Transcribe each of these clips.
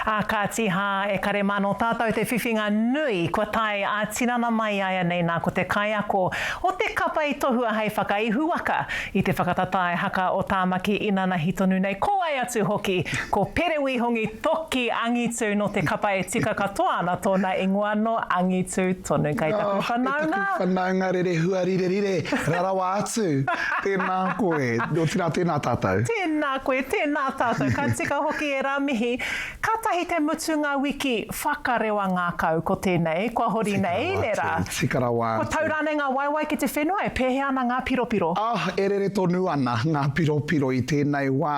Ā kāti hā, e kare mā nō tātou te whiwhinga nui kua tae ā-tinana mai iaianei nā ko te kaiako o te kapa i tohua hei whakaihu waka i te whakatatae haka o Tāmaki inanahi tonu nei ko wai atu hoki ko Pere Wīhongi Toki Angitu nō te kapa e tika katoa ana tōna ingoa nō Angitu tonu kei taku whanaunga. E taku whanaunga rerehua rirerire rarawa atu tēnā koe, otirā tēnā tātou. Tēnā koe, tēnā tātou, ka tika hoki ērā mihi. Kātahi te mutunga wiki whakarewa ngākau ko tēnei, kua hori nei, nē rā? Tika rawa atu. Kua tau rānei ngā waewae ki te whenua, e pēhea ana ngā piropiro? Ah, e rere tonu ana ngā piropiro i tēnei wā,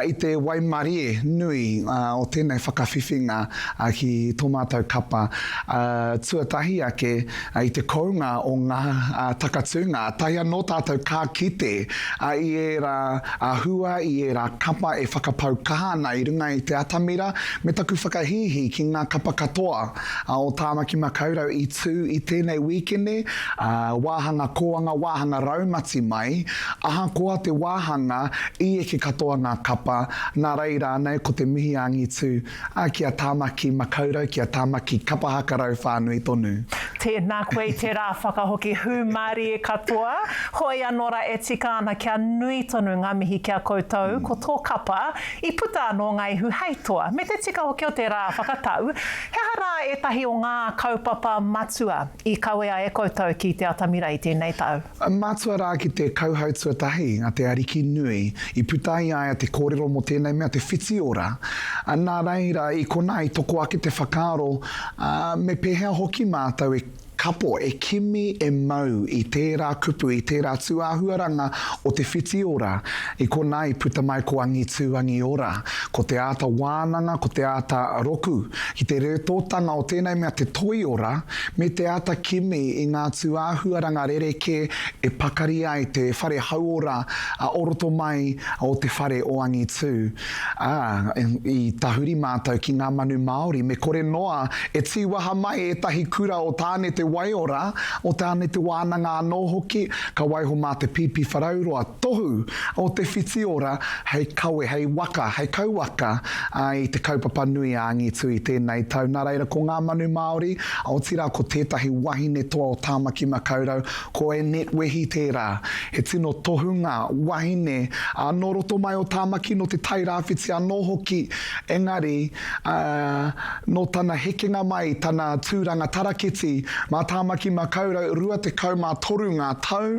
i te waimarie nui o tēnei whakawhiwhinga ki tō mātou kapa. Tuatahi ake, i te kounga o ngā takatūnga, tae anō tātou ka kite i ērā hua, i ērā kapa e whakapau kaha ana i runga i te atamira, me taku whakahīhī ki ngā kapa katoa o Tāmaki Makaurau i tū i tēnei wīkene, wāhanga kōanga, wāhanga raumati mai, ahakoa te wāhanga i eke katoa ngā kapa, nā reira anei ko te mihi angitu Ā, ki a Tāmaki Makaurau, ki a Tāmaki Kapa Haka Rau whānui tonu. Tēnā koe i te rā whakahoki hūmārie katoa. Hoi anō rā e tika ana kia nui tonu ngā mihi ki a koutou, ko tō kapa i puta anō ngā ihu hei toa, me te tika hoki o te rā whakatau. He aha rā ētahi o ngā kaupapa matua i kawea e koutou ki te atamira i tēnei tau? Mātua rā ki te kauhau tuatahi a te Ariki nui, i puta i a ia te kōrero mō tēnei mea te whiti ora, nā reira i konā i toko ake te whakaaro, me pēhea hoki mātou e kapo, e kimi, e mau i tērā kupu, i tērā tūāhuaranga o te whiti ora. I konā i puta mai ko Angitū Angiora, ko te āta wānanga, ko te āta roku ki te rētōtanga o tēnei mea te toiora, me te āta kimi i ngā tūāhuaranga rerekē e pakari ai te whare hauora o roto mai o te whare o Angitū. Ā, i tahuri mātou ki ngā manu Māori me kore noa e tīwaha mai ētahi kura o Tāne te Waiora, o Tāne te Wānanga anō hoki, ka waiho mā te Pīpīwharauroa tohu o te whiti ora hei kawe, hei waka, hei kauwaka i te kaupapa nui a Angitu i tēnei tau. Nā reira, ko ngā manu Māori, otirā ko tētahi wahine toa o Tāmaki Makaurau, ko Annette Wehi tērā. He tino tohunga wahine nō roto mai o Tāmaki, nō Te Tai Rāwhiti anō hoki, engari, ā, nō tana hekenga mai i tana tūranga taraketi mā Tāmaki Makaurau 23 ngā tau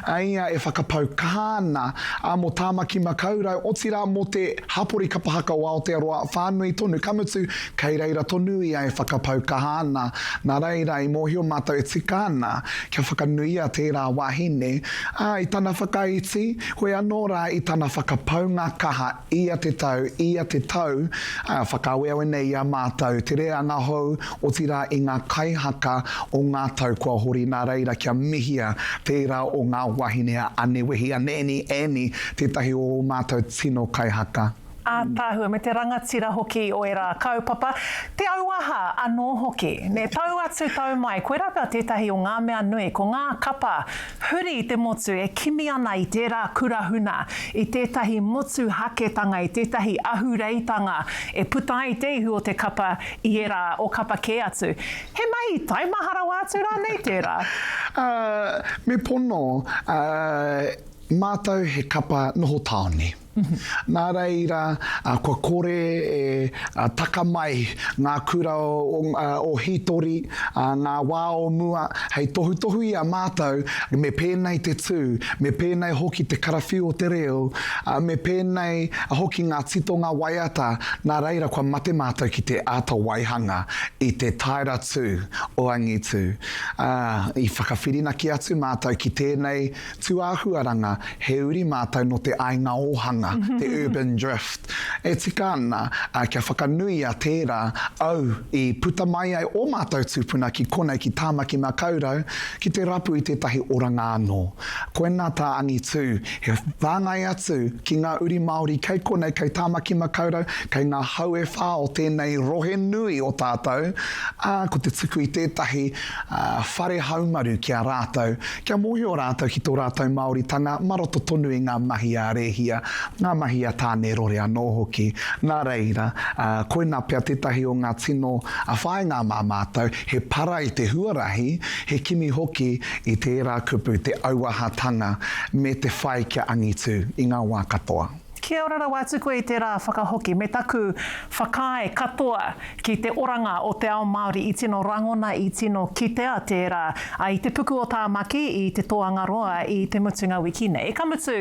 a ia e whakapau kaha ana ā, mō Tāmaki Makaurau, otirā mō te hapori kapa haka o Aotearoa whānui tonu, ka mutu, kei reira tonu ia e whakapau kaha ana. Nā reira, i mōhio mātou e tika ana kia whakanuia tērā wahine, ā, i tana whakaiti, hoi anō rā i tana whakapaunga kaha Ia te tau, ia te tau, ā, whakaaweawe nei i a mātou te reanga hou, otirā i ngā kaihaka o ngā tau kua hori, nā reira kia mihia tērā o ngā wahine a Ane Wehi, a Nanny Annie, tētahi o ō mātou tino kaihaka. Ātaahua, me te rangatira hoki o ērā kaupapa, te auaha anō hoki, nē, tau atu tau mai, koirā pea tētahi o ngā mea nui, ko ngā kapa Huri i te motu e kimi ana i tērā kura huna, i tētahi motuhaketanga, i tētahi ahureitanga e puta ai te ihu o te kapa i ērā o kapa kē atu. He mahi taimaha rawa atu rānei tērā? Ā, me pono, ā, mātou he kapa noho tāone. Nā reira, kua kore e taka mai ngā kura o hītori, ngā wā o mua, hei tohutohu i a mātou me pēnei te tū, me pēnei hoki te karawhiu o te reo, me pēnei hoki ngā titonga waiata, nā reira kua mate mātou ki te āta waihanga i te taera tū o angitu. Ā, i whakawhirinaki atu mātou ki tēnei tūāhuaranga, he uri mātou nō te aiga ōhanga, te urban drift. E tika ana kia whakanuia tērā au i puta mai ai ō mātou tūpuna ki konei ki Tāmaki Makaurau ki te rapu i tētahi oranga anō. Koinā tā Angitū, he whāngai atu ki ngā uri Māori kei konei kei Tāmaki Makaurau, kei ngā hau e whā o tēnei rohe nui o tātou, ā, ko te tuku i tētahi whare haumaru ki a rātou, kia mōhio rātou ki tō rātou Māoritanga mā roto tonu i ngā mahi ā-rēhia. Ngā mahi a Tāne Rore anō hoki. Nā reira, koinā pea tētahi o ngā tino whāinga mā mātou, he para i te huarahi, he kimi hoki i tērā kupu, te auahatanga, me te whai kia angitu i ngā wā katoa. Kia ora rawa atu koe i te rā whakahoki me taku whakaae katoa ki te oranga o te ao Māori i tino rangona, i tino kitea tērā i te puku o Tāmaki, i te Tōangaroa i te mutunga wiki nei. Ka mutu,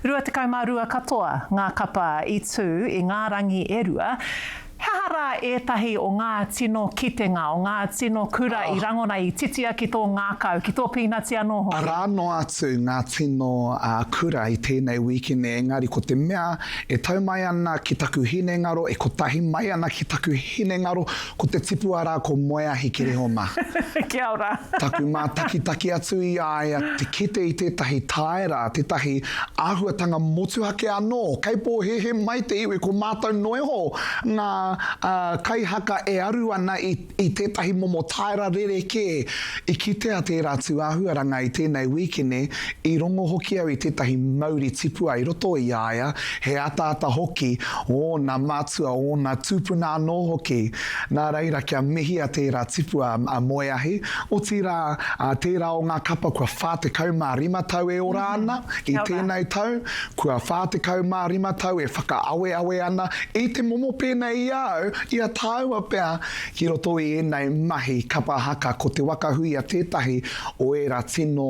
22 katoa ngā kapa i tū i ngā rangi e rua. He aha rā ētahi o ngā tino kitenga, o ngā tino kura i rangona, i titia ki tō ngākau, ki tō pīnati anō hoki? Arā noa atu ngā tino kura i tēnei wīkene, engari ko te mea e tau mai ana ki taku hinengaro, e kotahi mai ana ki taku hinengaro, ko te tipua rā ko Moeahi Kerehoma. Kia ora. Taku mātakitaki atu i a ia te kite i tētahi taera, tētahi āhuatanga motuhake anō. Kei pōhēhē mai te iwi ko mātou noiho ngā kaihaka e aru ana i i tētahi momo taera rerekē. I kitea tērā tūāhuaranga i tēnei wīkene, i rongo hoki au i tētahi mauri tipua i roto i a ia, he ataata hoki ōna mātua, ōna tūpuna anō hoki. Nā reira kia mihia tērā tipua a Moeahi, otirā, tērā o ngā kapa kua 45 tau e ora ana i tēnei tau, kua 45 tau e whakaaweawe ana i te momo pēnei i a au, i a tāua pea ki roto i ēnei mahi kapa haka, ko Te Waka Huia tētahi o ērā tino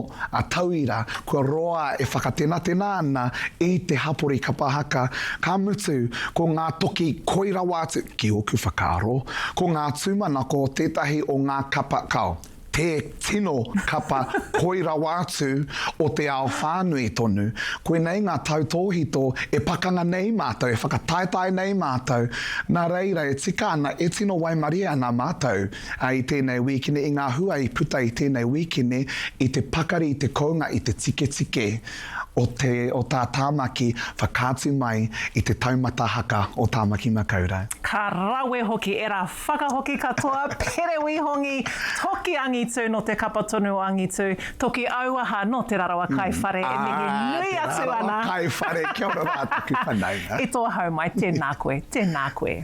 tauira kua roa e whakatenatena ana i te hapori kapa haka, ka mutu, ko ngā toki koi rawa atu, ki ōku whakaaro, ko ngā tūmanako tētahi o ngā kapa, kao, te tino kapa koi rawa atu o te ao whānui tonu. Koinei ngā tautōhito e pakanga nei mātou, e whakataetae nei mātou, nā reira e tika ana, e tino waimarie ana mātou i tēnei wīkene, i ngā hua i puta i tēnei wīkene, i te pakari, i te kounga, i te tiketike o te, o tā Tāmaki whakaatu mai i te taumata haka o Tāmaki Makaurau. Ka rawe hoki era whakahoki katoa, Pere Wihongi, toki angitu no te kapa tonu o angitu, toki auaha no Te Rarawa Kaiwhare e mihi nui atu ana. Te Rarawa Kaiwhare, kia ora rā taku whanaunga. I tō hau mai, tēnā koe, tēnā koe.